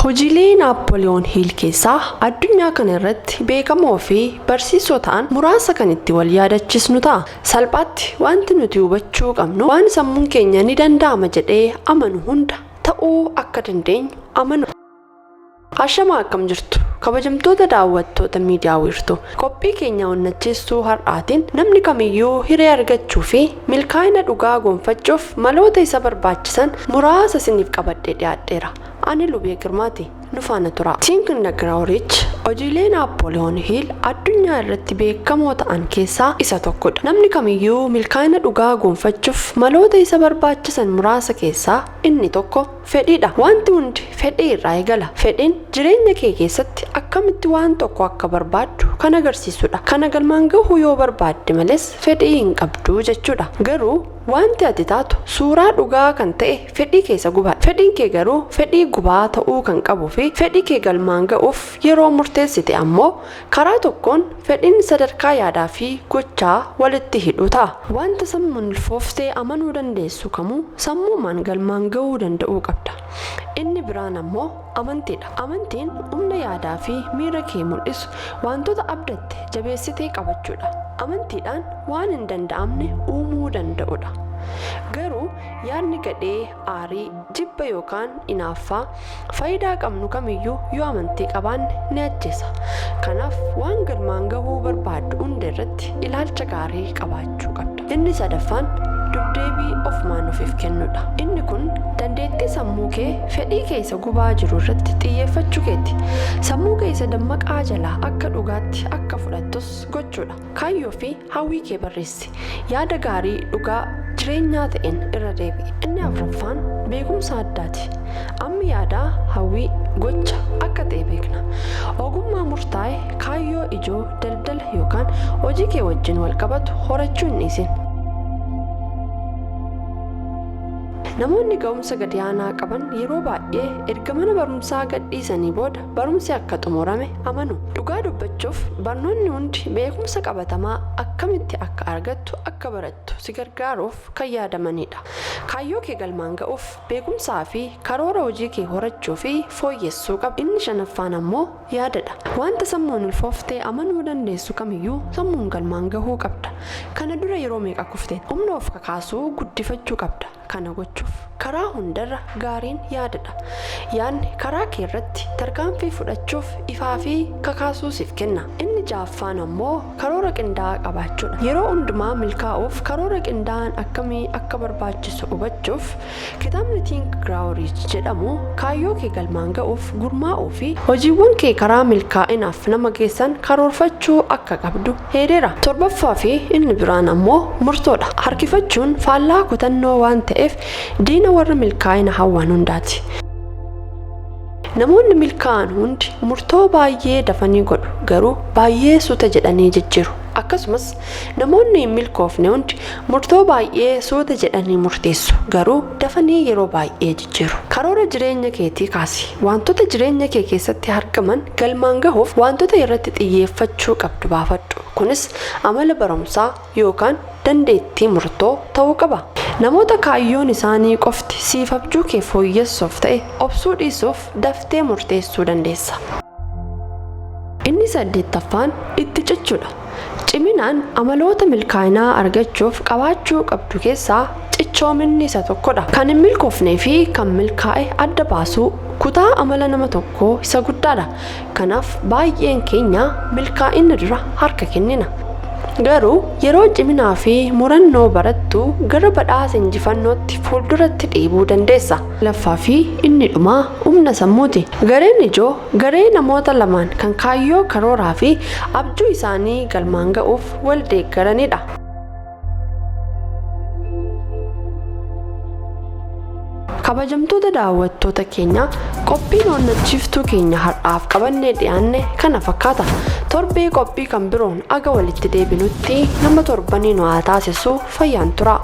Hojiilee Naappooliyoon Hiil keessaa addunyaa kana irratti beekamoo fi barsiisoo ta'an muraasa kan itti wal yaadachiisnu ta'a. Salphaatti wanti nuti hubachuu qabnu waan sammuun keenya ni danda'ama jedhee amanu hunda ta'uu akka dandeenyu amanu. Ashamaa, akkam jirtu, kabajamtoota daawwattoota miidiyaa Wiirtuu? Qophii keenya onnachiistuu har'aatiin namni kamiyyuu hiree argachuu fi milkaa'ina dhugaa gonfachuuf maloota isa barbaachisan muraasa isiniif qabadhee dhiyaadheera. Ani Lubee Girmaati. Nu faana tura. Think and Grow Rich hojiilee Naappooliyoon Hiil addunyaa irratti beekamoo ta'an keessaa isa tokkodha. Namni kamiyyuu milkaa'ina dhugaa gonfachuuf maloota isa barbaachisan muraasa keessaa inni tokko fedhiidha. Wanti hundi fedhii irraa eegala. Fedhiin jireenya kee keessatti akkamitti waan tokko akka barbaaddu kan agarsiisudha. Kana galmaan gahuu yoo barbaadde malees fedhii hin qabdu jechuudha. Garuu wanti ati taatu suuraa dhugaa kan ta'e fedhii keessa gubaadha. Fedhiin kee garuu fedhii gubaa ta'uu kan qabuu fi fedhii kee galmaan ga'uuf yeroo murteessite ammoo karaa tokkoon fedhiin sadarkaa yaadaa fi gochaa walitti hidhu ta'a. Wanta sammuun ulfooftee amanuu dandeessu kamuu sammuumaan galmaan ga'uu danda'uu qabda. Inni biraan ammoo amantiidha. Amantiin humna yaadaa fi miira kee mul'isu, wantoota abdatte jabeessitee qabachuudha. Amantiidhaan waan hin danda'amne uumuu danda'udha. Garuu yaadni gadhee, aarii, jibba yookaan inaaffaa faayidaa qabnu kamiyyuu yoo amantii qabaanne ni ajjeesa. Kanaaf waan galmaan gahuu barbaaddu hunda irratti ilaalcha gaarii qabaachuu qabda. Inni sadaffaan dubdeebii ofumaan ofiif kennuudha. Inni kun dandeettii sammuu kee fedhii keessa gubaa jiru irratti xiyyeeffachuu keeti. Sammuu keessa dammaqaa jalaa akka dhugaatti akka fudhattus gochuudha. Kaayyoo fi hawwii kee barreessi. Yaada gaarii dhugaa jireenyaa ta'een irra deebi'i. Inni afuraffaan beekumsa addaati. Ammi yaadaa, hawwii, gocha akka ta'e beekna. Ogummaa murtaa'e kaayyoo ijoo daldala yookaan hojii kee wajjin wal qabatu horachuu hin dhiisin. Namoonni ga'umsa gadi aanaa qaban yeroo baay'ee erga mana barumsaa gadhiisanii booda barumsi akka xumurame amanu. Dhugaa dubbachuuf, barnoonni hundi beekumsa qabatamaa akkamitti akka argattu, akka barattu si gargaaruuf kan yaadamanidha. Kaayyoo kee galmaan ga'uuf beekumsaa fi karoora hojii kee horachuu fi fooyyessuu qabda. Inni shanaffaan ammoo yaadadha. Wanta sammuun ulfooftee amanuu dandeessu kamiyyuu sammuun galmaan gahuu qabda. Kana dura yeroo meeqa kufte? Humna of kakaasuu guddifachuu qabda. Kana gochuuf karaa hundarra gaariin yaadadha. Yaadni karaa kee irratti tarkaanfii fudhachuuf ifaa fi kakaasuu siif kenna. Inni ja'affaan ammoo karoora qindaa'aa qabaachuudha. Yeroo hundumaa milkaa'uuf karoora qindaa'aan akkamii akka barbaachisu hubachuuf kitaabni Think Grow Rich jedhamu kaayyoo kee galmaan ga'uuf gurmaa'uu fi hojiiwwan kee karaa milkaa'inaaf nama geessan karoorfachuu akka qabdu heereera. Torbaffaa fi inni biraan ammoo murtoodha. Harkifachuun faallaa kutannoo waan ta'eef diina warra milkaa'ina hawwan hundaati. Namoonni milkaa'an hundi murtoo baay'ee dafanii godhu, garuu baay'ee suuta jedhanii jijjiiru. Akkasumas namoonni hin milkoofne hundi murtoo baay'ee suuta jedhanii murteessu, garuu dafanii yeroo baay'ee jijjiiru. Karoora jireenya keetii kaasi. Wantoota jireenya kee keessatti argaman galmaan gahuuf wantoota irratti xiyyeeffachuu qabdu baafadhu. Kunis amala barumsaa yookaan dandeettii murtoo ta'uu qaba. Namoota kaayyoon isaanii qofti siif abjuu kee fooyyessuuf ta'e obsuu dhiisuuf daftee murteessuu dandeessa. Inni saddeettaffaan itti cichuudha. Ciminaan amaloota milkaa'inaa argachuuf qabaachuu qabdu keessaa cichoominni isa tokkodha. Kan hin milkoofnee fi kan milkaa'e adda baasuu kutaa amala nama tokkoo isa guddaadha. Kanaaf baay'een keenya milkaa'ina dura harka kennina. Garuu yeroo ciminaa fi murannoo barattu gara badhaasa injifannootti fuulduratti dhiibuu dandeessa. Laffaa fi inni dhumaa humna sammuuti. Gareen ijoo garee namoota lamaan kan kaayyoo, karooraa fi abjuu isaanii galmaan ga'uuf wal deeggaranidha. Kabajamtoota daawwattoota keenya, qophiin onnachiiftuu keenya har'aaf qabannee dhiyaanne kana fakkaata. Torbee qophii kan biroon aga walitti deebinutti nama torbanii nu haa taasisu. Fayyaan tura.